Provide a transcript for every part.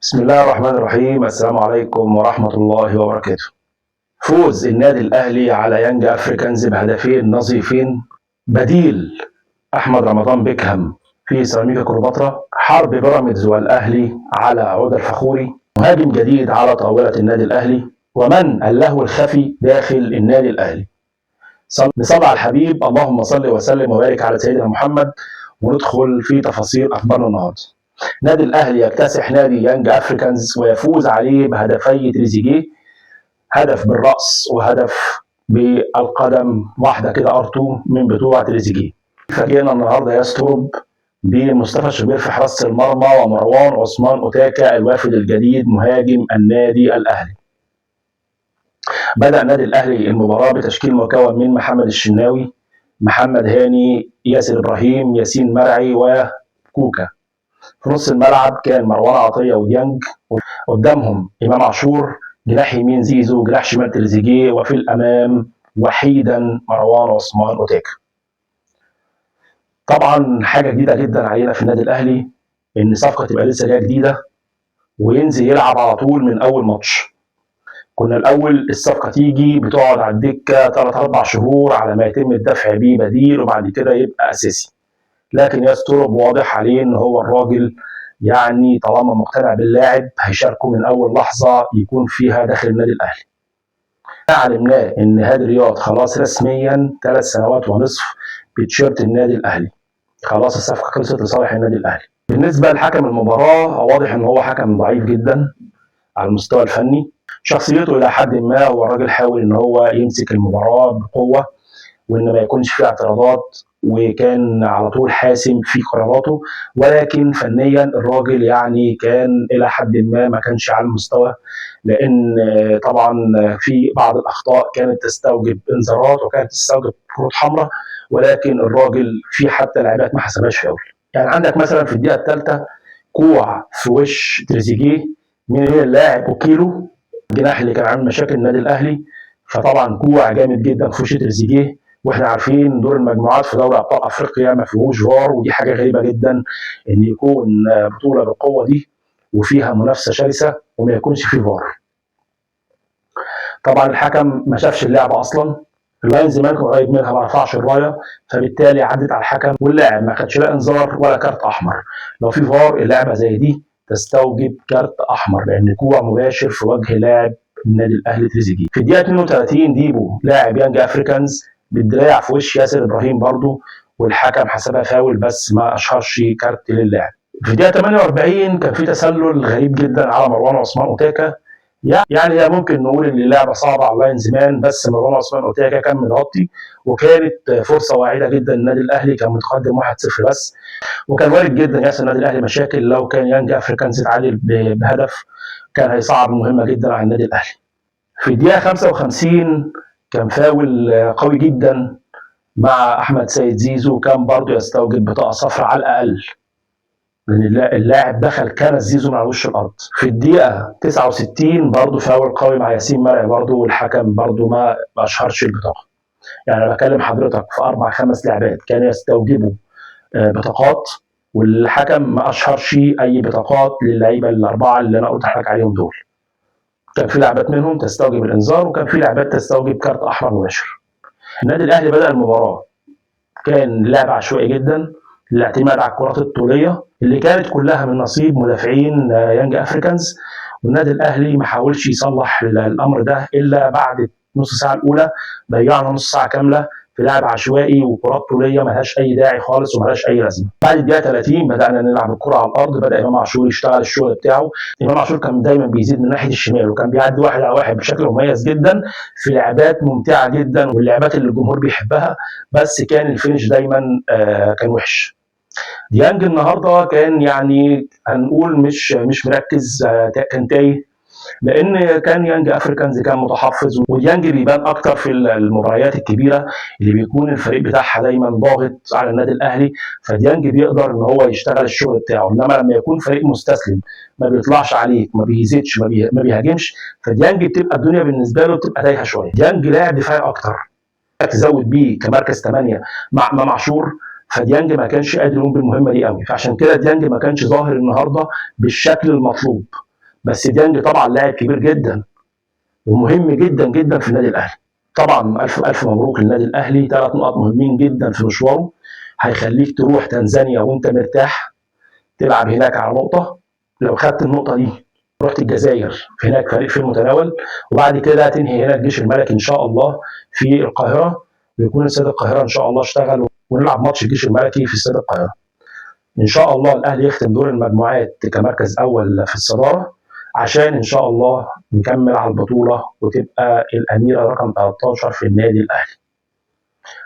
بسم الله الرحمن الرحيم. السلام عليكم ورحمة الله وبركاته. فوز النادي الأهلي على يانج أفريكانز بهدفين نظيفين، بديل أحمد رمضان بيكهام في سيراميكا كليوباترا، حرب بيراميدز والأهلي على عودة الفاخوري، مهاجم جديد على طاولة النادي الأهلي، ومن اللهو الخفي داخل النادي الأهلي. نصلي على الحبيب، اللهم صل وسلم وبارك على سيدنا محمد، وندخل في تفاصيل أخبارنا النهارده. نادي الاهلي يكتسح نادي يانج افريكانز ويفوز عليه بهدفي تريزيجيه، هدف بالراس وهدف بالقدم، واحدة كده R2 من بتوع تريزيجيه. فاجئنا النهارده يسترب بمصطفى شوبير في حراسة المرمى ومروان عثمان اوتاكا الوافد الجديد مهاجم النادي الاهلي. بدا النادي الاهلي المباراة بتشكيل مكون من محمد الشناوي، محمد هاني، ياسر ابراهيم، ياسين مرعي وكوكا. في نص الملعب كان مروان عطية وديانج، قدامهم امام عاشور، جناح يمين زيزو، جناح شمال تريزيجيه، وفي الامام وحيدا مروان عثمان اوتاكا. طبعا حاجة جديدة جدا علينا في النادي الاهلي ان صفقة تبقى لسه جاية جديدة وينزل يلعب على طول من اول ماتش. كنا الاول الصفقة تيجي بتقعد على الدكة 3 4 شهور على ما يتم الدفع بيه بديل وبعد كده يبقى اساسي. لكن يسترب واضح عليه ان هو الراجل يعني طالما مقتنع باللاعب هيشاركه من اول لحظة يكون فيها داخل النادي الاهلي. علمناه ان هادي رياض خلاص رسميا 3 سنوات ونصف بتيشيرت النادي الاهلي، خلاص الصفقة خلصت لصالح النادي الاهلي. بالنسبة لحكم المباراة واضح ان هو حكم ضعيف جدا على المستوى الفني، شخصيته الى حد ما، هو الراجل حاول ان هو يمسك المباراة بقوة وان ما يكونش فيه اعتراضات، وكان على طول حاسم في قراراته، ولكن فنيا الراجل يعني كان الى حد ما ما كانش على المستوى، لان طبعا في بعض الاخطاء كانت تستوجب انذارات وكانت تستوجب كروت حمراء، ولكن الراجل في حتى لعيبات ما حسبهاش فاول. يعني عندك مثلا في الدقيقة الثالثة كوع في وش تريزيجيه من اللاعب اوكيلو الجناح اللي كان عامل مشاكل النادي الاهلي، فطبعا كوع جامد جدا في وش تريزيجيه، واحنا عارفين دور المجموعات في دوري ابطال افريقيا ما فيهوش فار، ودي حاجة غريبة جدا ان يكون بطوله بالقوة دي وفيها منافسه شرسة وما يكونش فيه فار. طبعا الحكم ما شافش اللعبة اصلا، ال linesman كان قريب منها ما رفعش الراية، فبالتالي عدت على الحكم واللاعب ما خدش لا انذار ولا كارت احمر. لو في فار اللعبة زي دي تستوجب كارت احمر لان كوع مباشر في وجه لاعب النادي الاهلي تريزيجيه. في الدقيقة 32 ديبو لاعب يانج افريكانز بالدراع في وش ياسر ابراهيم برضو، والحكم حسبها فاول بس ما اشهرش كارت للاعب. في الدقيقة 48 كان في تسلل غريب جدا على مروان عثمان اوتاكا، يعني ممكن نقول ان اللعبة صعبة على ال linesman، بس مروان عثمان اوتاكا كان متغطي وكانت فرصة واعده جدا للنادي الاهلي، كان متقدم 1-0 بس، وكان وارد جدا يحصل النادي الاهلي مشاكل لو كان يانج افريكانز اتعادل بهدف، كان هيصعب المهمة جدا على النادي الاهلي. في الدقيقة 55 كان فاول قوي جدا مع احمد سيد زيزو، كان برضه يستوجب بطاقة صفراء على الاقل، لان اللاعب دخل كنس زيزو من على وش الارض. في الدقيقة 69 برضه فاول قوي مع ياسين مرعي برضه، والحكم برضه ما اشهرش البطاقة. يعني انا بكلم حضرتك في 4 5 لعبات كانوا يستوجبوا بطاقات، والحكم ما اشهرش اي بطاقات للعيبة الاربعة اللي انا قلت لحضرتك عليهم دول. كان في لعبات منهم تستوجب الانذار، وكان في لعبات تستوجب كارت احمر مباشر. النادي الاهلي بدا المباراة كان لعب عشوائي جدا، الاعتماد على الكرات الطوليه اللي كانت كلها من نصيب مدافعين يانج افريكانز، والنادي الاهلي ما حاولش يصلح الامر ده الا بعد نص ساعة الاولى. ضيعنا نص ساعة كاملة في لعب عشوائي وكرات طوليه ملهاش اي داعي خالص وملهاش اي لازمه. بعد الدقيقة 30 بدانا نلعب الكره على الارض، بدا امام عاشور يشتغل الشغل بتاعه. امام عاشور كان دايما بيزيد من ناحية الشمال، وكان بيعدي واحد على واحد بشكل مميز جدا في لعبات ممتعة جدا واللعبات اللي الجمهور بيحبها، بس كان ال finish دايما كان وحش. ديانج النهارده كان يعني هنقول مش مركز، كان تايه، لان كان يانج افريكانز كان متحفظ، وديانج بيبان اكتر في المباريات الكبيرة اللي بيكون الفريق بتاعها دايما ضاغط على النادي الاهلي، فديانج بيقدر ان هو يشتغل الشغل بتاعه. انما لما يكون فريق مستسلم ما بيطلعش عليك، ما بيزيدش، ما بيهاجمش، فديانج بتبقى الدنيا بالنسبة له بتبقى تايهه شوية. ديانج لاعب دفاعي اكتر، تزود بيه كمركز 8 مع عاشور، فديانج ما كانش قادر يقوم بالمهمه دي قوي، فعشان كده ديانج ما كانش ظاهر النهارده بالشكل المطلوب. بس ديانج طبعا لاعب كبير جدا ومهم جدا جدا في النادي الاهلي. طبعا الف الف مبروك للنادي الاهلي، 3 نقط مهمين جدا في مشواره، هيخليك تروح تنزانيا وانت مرتاح، تلعب هناك على نقطة. لو خدت النقطة دي رحت الجزائر، هناك فريق في المتناول، وبعد كده تنهي هناك الجيش الملكي ان شاء الله في القاهرة، ويكون استاد القاهرة ان شاء الله اشتغل، ونلعب ماتش الجيش الملكي في استاد القاهرة. ان شاء الله الاهلي يختم دور المجموعات كمركز اول في الصدارة، عشان ان شاء الله نكمل على البطولة وتبقى الاميرة رقم 13 في النادي الاهلي.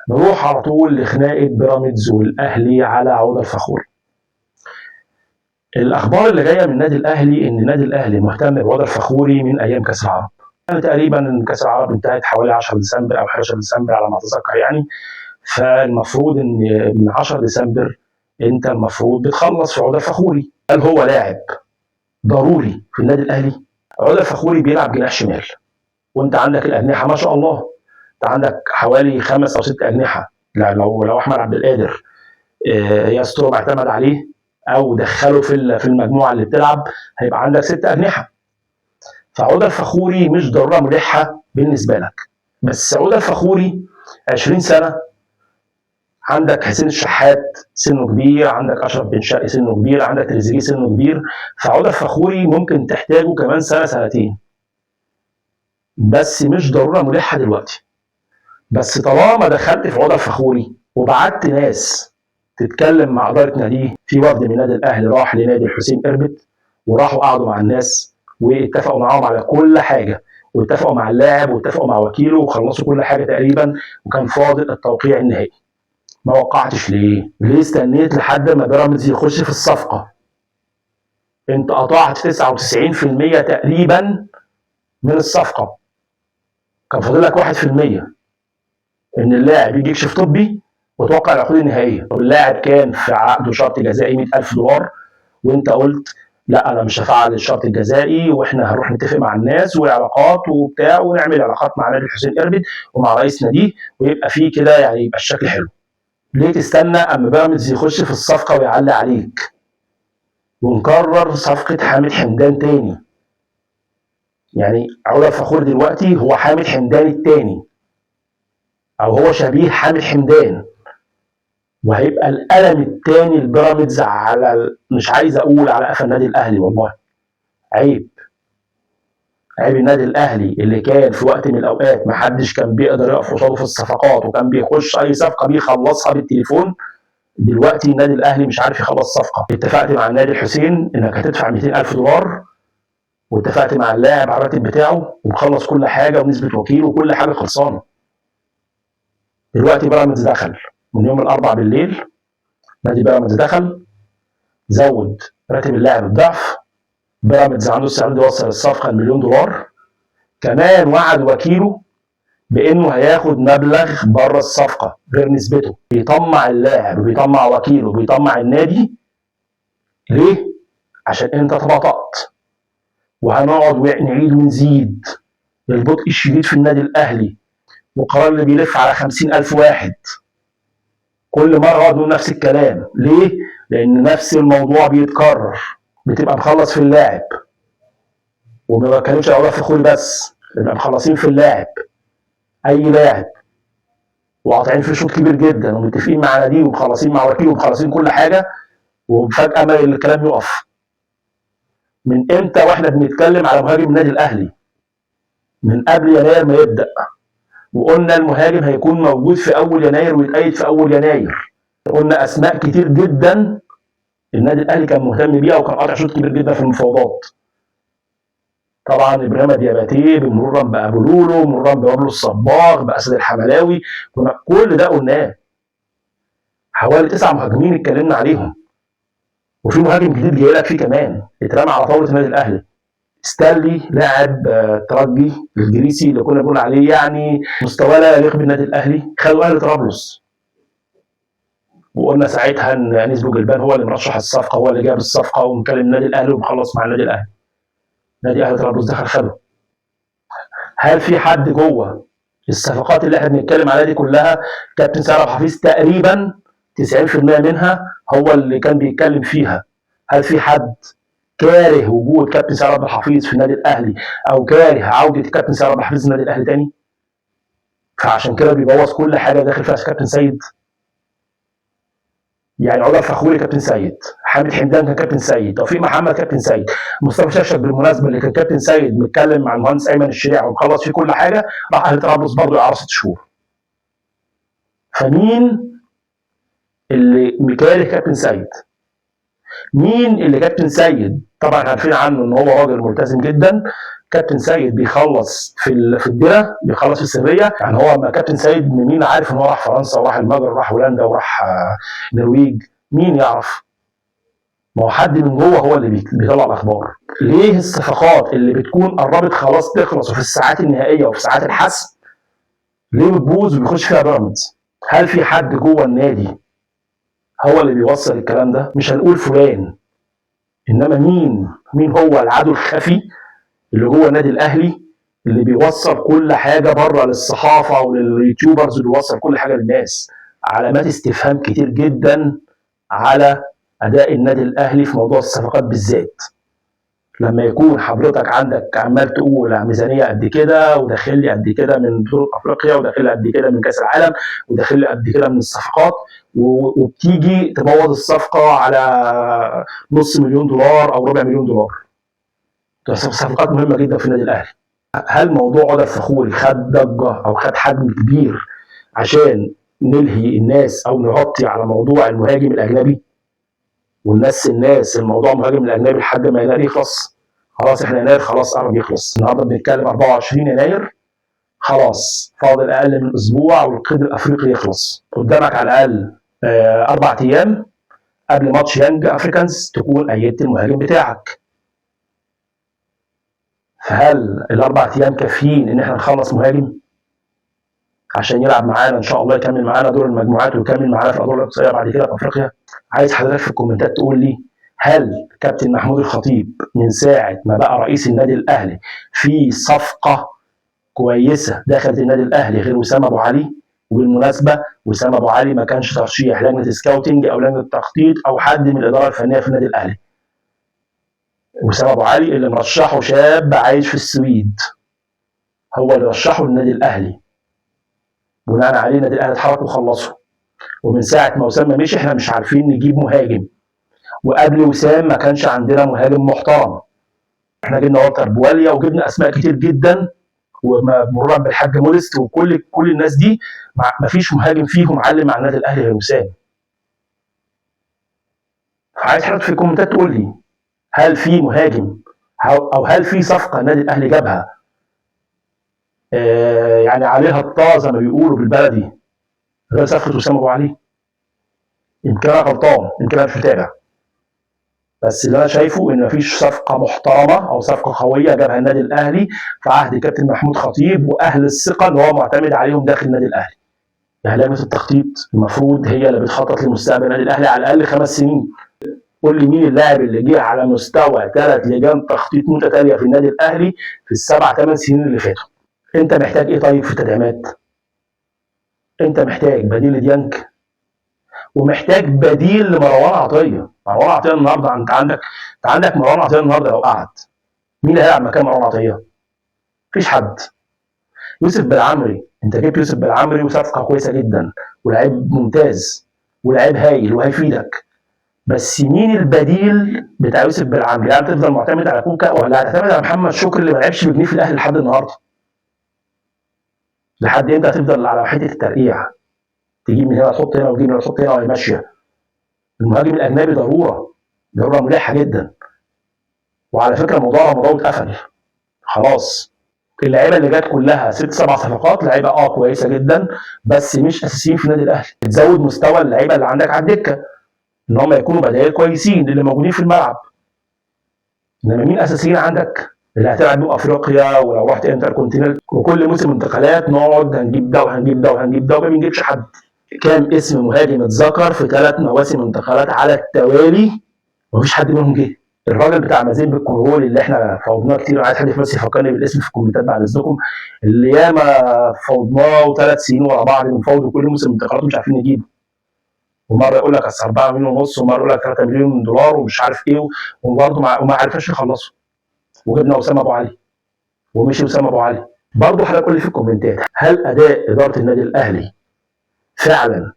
نروح على طول لخناقه بيراميدز والاهلي على عوده الفخوري. الاخبار اللي جاية من النادي الاهلي ان النادي الاهلي مهتم بعوده الفخوري من ايام كاس العرب. يعني تقريبا كاس العرب انتهت حوالي 10 ديسمبر او 11 ديسمبر على ما اتذكر يعني، فالمفروض ان من 10 ديسمبر انت المفروض بتخلص في عوده الفخوري. هل هو لاعب ضروري في النادي الاهلي؟ عوده الفخوري بيلعب جناح شمال، وانت عندك الاجنحة ما شاء الله، انت عندك حوالي 5 او 6 اجنحة. لو احمد عبد القادر يستر اعتمد عليه او دخله في المجموعة اللي بتلعب، هيبقى عندك 6 اجنحة. فعوده الفخوري مش ضرورة ملحة بالنسبة لك. بس عوده الفخوري 20 سنة، عندك حسين الشحات سنة كبير، عندك اشرف بن شرقي سنة كبير، عندك تريزيجيه سنة كبير، فعوده الفخوري ممكن تحتاجه كمان سنة سنتين، بس مش ضرورة ملحة دلوقتي. بس طالما دخلت في عوده الفخوري وبعت ناس تتكلم مع ادارة ناديه، في وفد من نادي الاهلي راح لنادي الحسين اربت، وراحوا قعدوا مع الناس واتفقوا معاهم على كل حاجة، واتفقوا مع اللاعب واتفقوا مع وكيله وخلصوا كل حاجة تقريبا، وكان فاضل التوقيع النهائي. ما وقعتش ليه؟ ليه استنيت لحد ما بيراميدز يخش في الصفقة؟ انت قطعت 99% تقريبا من الصفقة، كان فاضل لك 1% ان اللاعب يجي يكشف طبي وتوقع العقود النهائية. طب اللاعب كان في عقده شرط جزائي 100,000 دولار، وانت قلت لا انا مش هفعل الشرط الجزائي، واحنا هنروح نتفق مع الناس والعلاقات وبتاع، ونعمل علاقات مع نادي الحسين اربد ومع رئيس ناديه، ويبقى فيه كده يعني يبقى الشكل حلو. ليه تستنى اما بيراميدز يخش في الصفقة ويعلي عليك؟ ونكرر صفقة حامد حمدان تاني. يعني عوده الفخور دلوقتي هو حامد حمدان التاني، او هو شبيه حامد حمدان، وهيبقى الالم التاني لبيراميدز على مش عايز اقول على قفا النادي الاهلي. والله عيب، عيب النادي الاهلي اللي كان في وقت من الاوقات ما حدش كان بيقدر يقف قصاده في الصفقات، وكان بيخش اي صفقة بيخلصها بالتليفون. دلوقتي النادي الاهلي مش عارف يخلص صفقة. اتفقت مع النادي الحسين انك هتدفع 200,000 دولار، واتفقت مع اللاعب على الراتب بتاعه، ومخلص كل حاجة ونسبه وكيله وكل حاجة خلصانه. دلوقتي بيراميدز دخل من يوم الاربعاء بالليل، نادي بيراميدز دخل زود راتب اللاعب الضعف. بيراميدز عنده استعداد يوصل الصفقة $1,000,000، كمان وعد وكيله بانه هياخد مبلغ بره الصفقة غير نسبته. بيطمع اللاعب وبيطمع وكيله وبيطمع النادي. ليه؟ عشان انت تباطأت. وهنقعد ونعيد ونزيد البطء الشديد في النادي الاهلي، وقرار اللي بيلف على 50,000 واحد كل مرة اقعد نقول نفس الكلام. ليه؟ لان نفس الموضوع بيتكرر. بتبقى مخلص في اللاعب، وما بتكلمش على عوده فخوري بس، بنبقى مخلصين في اللاعب اي لاعب، وقاطعين في شوط كبير جدا، ومتفقين مع ناديه ومخلصين مع وكيله ومخلصين كل حاجة، وفجاة ما الكلام يقف. من امتى واحنا بنتكلم على مهاجم النادي الاهلي؟ من قبل يناير ما يبدا، وقلنا المهاجم هيكون موجود في اول يناير ويتأيد في اول يناير. قلنا اسماء كتير جدا النادي الاهلي كان مهتم بيها وكان قاطع شوط كبير جدا في المفاوضات. طبعا ابراهيم دياباتيه، مرورا بابو لولو، مرورا ببابلو الصباغ، باسد الحملاوي، كنا كل ده قلناه. حوالي 9 مهاجمين اتكلمنا عليهم، وفي مهاجم جديد جاي لك فيه كمان اترمى على طاولة النادي الاهلي، ستانلي لاعب ترجي الجريسي اللي كنا بنقول عليه يعني مستواه لا يليق بالنادي الاهلي، خدوا اهلي طرابلس. وقلنا ساعتها ان انيس بوجلبان هو اللي مرشح الصفقة، هو اللي جاب الصفقة ومكلم النادي الاهلي ومخلص مع النادي الاهلي. نادي اهلي طرابلس دخل خده. هل في حد جوه الصفقات اللي احنا بنتكلم عليها دي كلها؟ كابتن سعد عبد الحفيظ تقريبا 90% منها هو اللي كان بيتكلم فيها. هل في حد كاره وجود كابتن سيد عبد الحفيظ في النادي الاهلي، او كاره عوده كابتن سيد عبد الحفيظ النادي الاهلي تاني، فعشان كده بيبوظ كل حاجة داخل فيها كابتن سيد. يعني عمر فخوري كابتن سيد، حامد حمدان كان كابتن سيد، توفيق محمد كابتن سيد، مصطفى شفشك بالمناسبة اللي كان كابتن سيد متكلم مع المهندس ايمن الشريع ومخلص فيه كل حاجة، راح اهلي طرابلس برضه اعاره 6 شهور. فمين اللي مكاره كابتن سيد؟ مين اللي كابتن سيد طبعا عارفين عنه ان هو راجل ملتزم جدا. كابتن سيد بيخلص في الدرة، بيخلص في السرية. يعني هو ما كابتن سيد مين عارف ان هو راح فرنسا وراح المجر وراح هولندا وراح النرويج؟ مين يعرف؟ ما هو حد من جوه هو اللي بيطلع الاخبار. ليه الصفقات اللي بتكون قربت خلاص تخلص وفي الساعات النهائية وفي ساعات الحسم ليه بتبوظ وبيخش فيها بيراميدز؟ هل في حد جوه النادي هو اللي بيوصل الكلام ده؟ مش هنقول فلان، انما مين هو العدو الخفي اللي جوه النادي الاهلي اللي بيوصل كل حاجة بره للصحافة ولل YouTubers وبيوصل كل حاجة للناس؟ علامات استفهام كتير جدا على اداء النادي الاهلي في موضوع الصفقات بالذات. لما يكون حضرتك عندك عمال تقول ميزانية قد كده، وداخل لي قد كده من بطوله افريقيا، وداخل لي قد كده من كاس العالم، وداخل لي قد كده من الصفقات، وبتيجي تبوظ الصفقة على نص مليون دولار او ربع مليون دولار. صفقات مهمة جدا في النادي الاهلي. هل موضوع عودة الفخوري خد ضجه او خد حجم كبير عشان نلهي الناس او نغطي على موضوع المهاجم الاجنبي والناس الناس الموضوع مهاجم الاجنبي لحد ما يناير يخلص؟ خلاص احنا يناير خلاص قرب يخلص، النهارده بنتكلم 24 يناير، خلاص فاضل اقل من اسبوع والقيد الافريقي يخلص. قدامك على الاقل 4 ايام قبل ماتش يانج افريكانز تكون ايدت المهاجم بتاعك. فهل ال4 ايام كافيين ان احنا نخلص مهاجم عشان يلعب معانا ان شاء الله، يكمل معانا دور المجموعات ويكمل معانا في الادوار الاقصائية بعد كده في افريقيا؟ عايز حضرتك في الكومنتات تقول لي، هل كابتن محمود الخطيب من ساعة ما بقى رئيس النادي الاهلي في صفقة كويسة دخلت النادي الاهلي غير وسام ابو علي؟ وبالمناسبة وسام ابو علي ما كانش ترشيح لجنة scouting او لجنة تخطيط او حد من الادارة الفنية في النادي الاهلي. وسام ابو علي اللي مرشحة شاب عايش في السويد، هو اللي رشحه للنادي الاهلي، بناء عليه النادي الاهلي اتحرك وخلصه. ومن ساعة ما وسام مشي احنا مش عارفين نجيب مهاجم، وقبل وسام ما كانش عندنا مهاجم محترم. احنا جبنا والتر بواليا وجبنا اسماء كتير جدا، ومرورا بالحاج مودست وكل الناس دي، ما فيش مهاجم فيهم علم مع النادي الاهلي غير وسام. فعايز حضرتك في الكومنتات تقول لي، هل في مهاجم او هل في صفقة النادي الاهلي جابها يعني عليها الطازه زي ما بيقولوا بالبلدي غير صفقة وسام ابو علي؟ يمكن انا غلطان، يمكن انا مش متابع، بس اللي انا شايفه ان مفيش صفقة محترمه او صفقة قوية جابها النادي الاهلي في عهد كابتن محمود خطيب واهل الثقة اللي هو معتمد عليهم داخل النادي الاهلي. يعني لجنة التخطيط المفروض هي اللي بتخطط لمستقبل النادي الاهلي على الاقل 5 سنين. قول لي مين اللاعب اللي جه على مستوى 3 لجان تخطيط متتالية في النادي الاهلي في 7 8 سنين اللي فاتوا؟ انت محتاج ايه طيب في التدعيمات؟ انت محتاج بديل لديانج، ومحتاج بديل لمروان عطية. مروان عطية النهارده انت عندك مروان عطية النهارده لو قعد مين اللي هيلعب مكان مروان عطية؟ مفيش حد. يوسف بالعمري، انت جبت يوسف بالعمري وصفقه كويسة جدا ولاعيب ممتاز ولاعيب هايل وهيفيدك، بس مين البديل بتاع يوسف بالعمري؟ يعني هتفضل معتمد على كوكا ولا هتعتمد على محمد شكري اللي ما لعبش بجنيه في الاهلي لحد النهارده؟ لحد امتى هتفضل على حتة الترقيع؟ تجيب من هنا تحط هنا وتجيب من هنا تحط هنا وهي ماشية. المهاجم الاجنبي ضرورة ملحة جدا. وعلى فكرة موضوع رمضان اتقفل خلاص. اللعيبة اللي جت كلها 6 7 صفقات لعيبة كويسة جدا، بس مش اساسيين في النادي الاهلي. تزود مستوى اللعيبة اللي عندك على الدكة ان هم يكونوا بدائل كويسين اللي موجودين في الملعب. انما مين اساسيين عندك اللي هتلعب بيهم افريقيا ولو رحت انتر كونتيننتال وكل موسم انتقالات نقعد هنجيب ده وهنجيب ده وهنجيب ده وما بنجيبش حد؟ كام اسم مهاجم اتذكر في 3 مواسم انتقالات على التوالي ومفيش حد منهم جه؟ الراجل بتاع مازيمبي الكونغولي اللي احنا فوضناه كتير، وعايز حد بس يفكرني بالاسم في الكومنتات بعد اذنكم، اللي ياما فوضناه 3 سنين ورا بعض بنفوضه كل موسم انتقالات مش عارفين نجيبه. ومرة يقول لك اصل 4 مليون ونص، ومرة يقول لك 3 مليون دولار ومش عارف ايه، وبرضه وما عرفش يخلصوا. وجبنا اسامة ابو علي ومشي اسامة ابو علي. برضه حضرتك قول لي في الكومنتات، هل اداء ادارة النادي الاهلي فعلا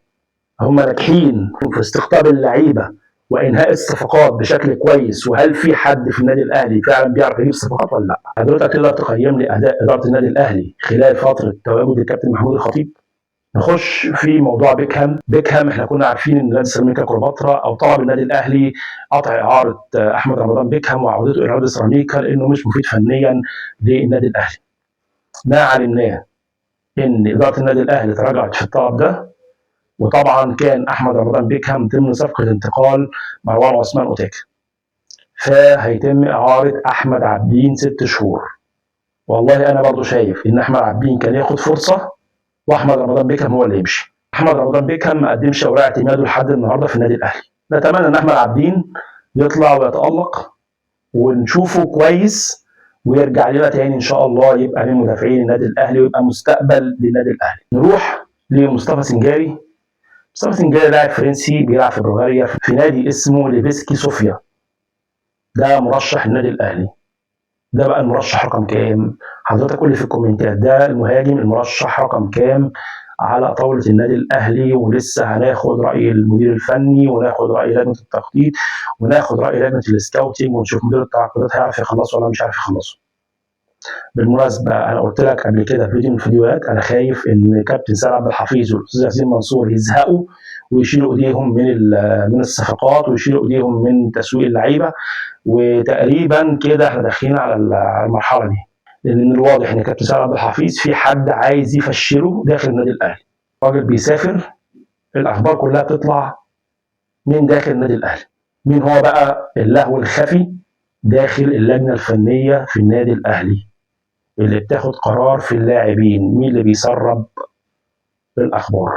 هم ناجحين في استقطاب اللعيبة وانهاء الصفقات بشكل كويس؟ وهل في حد في النادي الاهلي فعلا بيعرف يجيب صفقات ولا لا؟ حضرتك تقدر تقيم لي اداء ادارة النادي الاهلي خلال فترة تواجد الكابتن محمود الخطيب؟ نخش في موضوع بيكهام. بيكهام احنا كنا عارفين ان نادي سيراميكا كليوباترا او طلب النادي الاهلي قطع اعاره احمد رمضان بيكهام وعودته الى نادي سيراميكا لانه مش مفيد فنيا للنادي الاهلي. ما علمناه ان ادارة النادي الاهلي تراجعت في الطلب ده، وطبعا كان احمد رمضان بيكهام ضمن صفقة انتقال مروان عثمان اوتاكا، فهيتم اعاره احمد عابدين 6 شهور. والله انا برضو شايف ان احمد عابدين كان ياخد فرصة واحمد رمضان بيكهام هو اللي يمشي. احمد رمضان بيكهام ما قدمش اوراق اعتماده لحد النهارده في النادي الاهلي. نتمنى ان احمد عابدين يطلع ويتالق ونشوفه كويس ويرجع لنا تاني ان شاء الله، يبقى من مدافعين النادي الاهلي ويبقى مستقبل للنادي الاهلي. نروح لمصطفى سنجاري. مصطفى سنجاري لاعب فرنسي بيلعب في بلغاريا في نادي اسمه ليفسكي صوفيا. ده مرشح النادي الاهلي. ده بقى المرشح رقم كام؟ حضرتك قول لي في الكومنتات، ده المهاجم المرشح رقم كام على طاولة النادي الأهلي؟ ولسه هناخد رأي المدير الفني وناخد رأي لجنة التخطيط وناخد رأي لجنة ال scouting ونشوف مدير التعاقدات هيعرف يخلصه ولا مش عارف يخلصه. بالمناسبة أنا قلت لك قبل كده في فيديو من الفيديوهات، أنا خايف إن كابتن سيد عبد الحفيظ والأستاذ ياسين منصور يزهقوا ويشيلوا إيديهم من الصفقات ويشيلوا إيديهم من تسويق اللعيبة، وتقريبا كده احنا داخلين على المرحلة دي، لان من الواضح ان كابتن سيد عبد الحفيظ في حد عايز يفشله داخل النادي الاهلي. راجل بيسافر، الاخبار كلها بتطلع من داخل النادي الاهلي. مين هو بقى اللهو الخفي داخل اللجنة الفنية في النادي الاهلي اللي بتاخد قرار في اللاعبين؟ مين اللي بيسرب الاخبار؟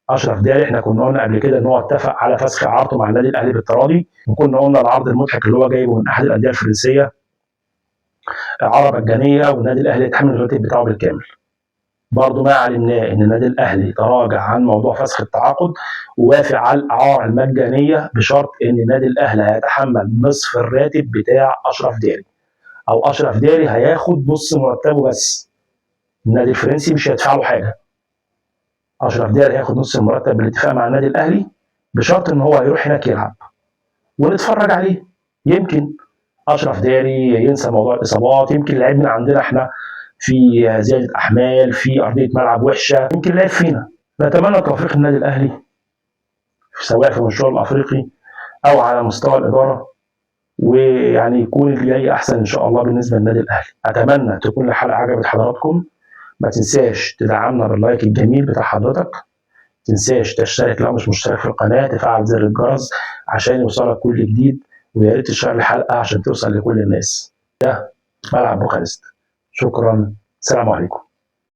اشرف داري احنا كنا قلنا قبل كده ان هو اتفق على فسخ اعارته مع النادي الاهلي بالتراضي، وكنا قلنا العرض المضحك اللي هو جايبه من احد الاندية الفرنسية اعاره مجانية والنادي الاهلي يتحمل الراتب بتاعه بالكامل. برضه ما علمناه ان النادي الاهلي تراجع عن موضوع فسخ التعاقد ووافق على الاعارة المجانية بشرط ان النادي الاهلي هيتحمل نصف الراتب بتاع اشرف داري، او اشرف داري هياخد نص مرتبه بس، النادي الفرنسي مش هيدفع له حاجة. اشرف داري هياخد نص المرتب بالاتفاق مع النادي الاهلي بشرط ان هو هيروح هناك يلعب ونتفرج عليه. يمكن اشرف داري ينسى موضوع الاصابات، يمكن لعيب من عندنا احنا في زيادة احمال، في ارضية ملعب وحشة، يمكن لعب فينا. نتمنى توفيق النادي الاهلي سواء في المشروع الافريقي او على مستوى الادارة، ويعني يكون الجاي احسن ان شاء الله بالنسبة للنادي الاهلي. اتمنى تكون الحلقة عجبت حضراتكم. ما تنساش تدعمنا بال like الجميل بتاع حضرتك، ما تنساش تشترك لو مش مشترك في القناة، تفعل زر الجرس عشان يوصلك كل جديد، ويا ريت تشير الحلقة عشان توصل لكل الناس. ده ملعب بوخارست. شكرا، سلام عليكم.